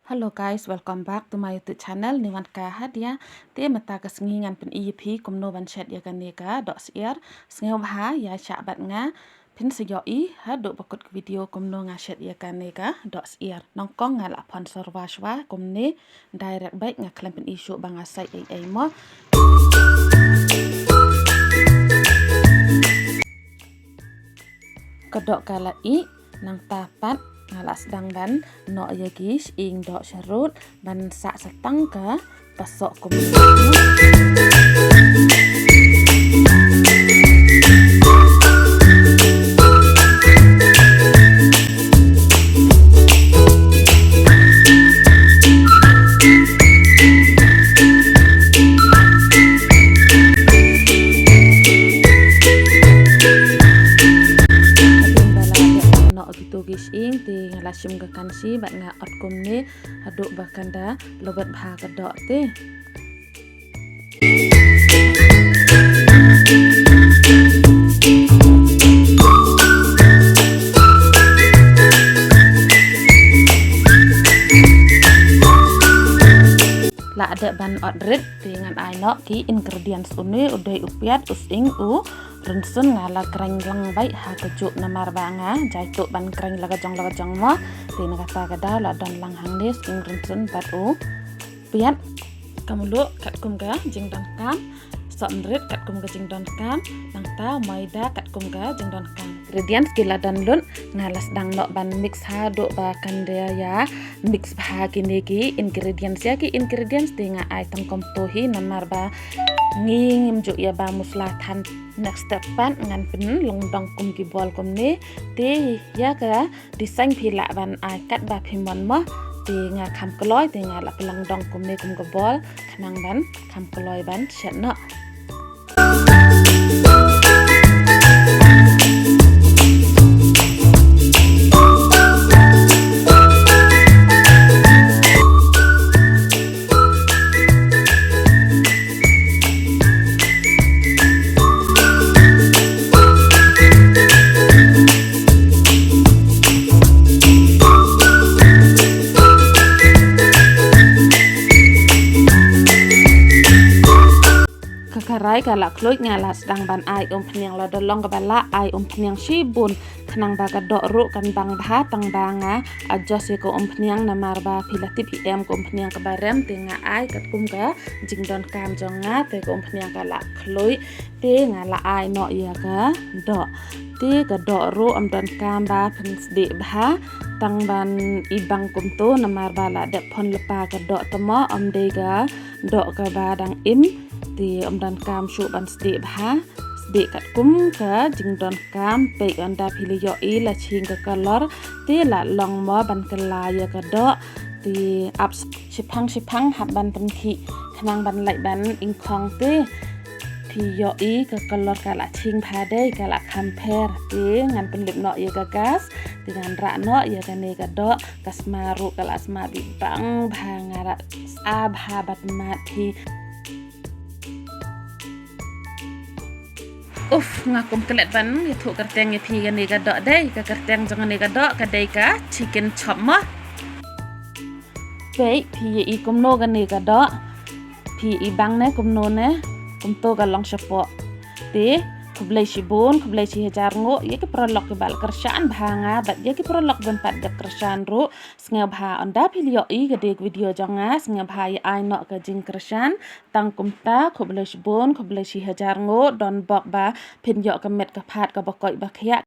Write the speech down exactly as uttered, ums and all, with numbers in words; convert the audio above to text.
Hello guys, welcome back to my YouTube channel, Niwanka Hadia. Te mynta ka sngi ngan pyni ïa phi kumno ban shet ïa kane ka doh syiar. Sngewbha ïa shah bad nga, phin sa ïohi haduh ba kut ka video kumno nga shet ïa kane ka doh syiar. Nyngkong nga la pon syrwa shwa kumne, direct bad nga khlem pyni shuh ba nga sait ei ei mo. Ka doh ka la ih, nangta pat nga la sdang ban noh ïa ki shyieng doh sharud ban sah sa tang ka pasoh kum. Hadien ba la dep noh kito ki shyieng te nga la shim ka kanshi bad nga ot kumne haduh ba kan da lowet bha ka doh te. La dep ban ot rit te ngan ai noh ki ingredients, une u dei u piat, u shyieng, u rynsun. Nga la kren lang beit ha ka juk namar ba nga jai tuh ban kren la ka jong la ka jong mo. Te na kata ka daw la don lang hangne shyieng, rynsun bad u piat. Ka mluh katkum ka jingdonkam, sohmynrit katkum ka jingdonkam, nangta maida katkum ka jingdonkam. Ingredients ki la don lut, nga la sdang noh ban mix haduh ba kan da ïa mix bha kine ki ingredients. Ïa ki ingredients te nga ai tang kumto hi namar ba ngi ngim ju ïa ba masala than. Next step pat ngan pynlong dong kum ki bol kumne. Te ïa ka design phi lah ban ai katba phi mon mo. Te nga kham kloi te nga la pynlong dong kumne kum ka bol khnang ban kham kloi ban shet noh. Ka karai ka la khluit, nga la sdang ban ai umphniang. La da long kaba lah ai umphniang shibun khnang ba ka doh ruh kan bang bha, tang ba nga adjust ïa ka umphniang namar ba phi la tip hi em ka umphniang kaba rem te nga ai katkum ka jingdonkam jong nga te ka umphniang ka la khluit. Te nga la ai noh ïa ka doh. Te ka doh ruh ym donkam ba pynsdieh bha, tang ban i bang kumto namar ba la dep pon lypa ka doh te mo, ym dei ka doh kaba dang im. Te ym donkam shuh ban sdieh bha, sdieh katkum ka jingdonkam. Peit ynda phi la ïohi la ching ka colour, te la long mo ban kylla ïa ka doh. Te ap shiphang shiphang hap ban pynkhih khnang ban lait ban ingkhong te. Phi ïohi ka colour ka la ching bha dei, ka la kham pher. Te ngan pynlip noh ïa ka gas, te ngan rah noh ïa kane ka doh. Ka sma ruh ka la sma bibang bha, nga la sa bha bad mat phi. Uf, nga kum klet ban ïathuh kyrteng ïa phi kane ka doh dei, ka kyrteng jong kane ka doh ka dei ka chicken chop mo. Peit phi ïa i kumno kane ka doh. Phi i bang ne kumno ne, kumto ka long shapoh. Te khublei shibun, khublei shi hajar nguh ïa ki paralok kiba la kyrshan bha nga bad ïa ki paralok ban pat dep kyrshan ruh. Sngewbha ynda phi la ïohi ka dei ka video jong nga, sngewbha ïa ai noh ka jingkyrshan. Tang kumta, khublei shibun, khublei shi hajar nguh, don bok ba phin ïoh ka met ka phad kaba koit ba khiah.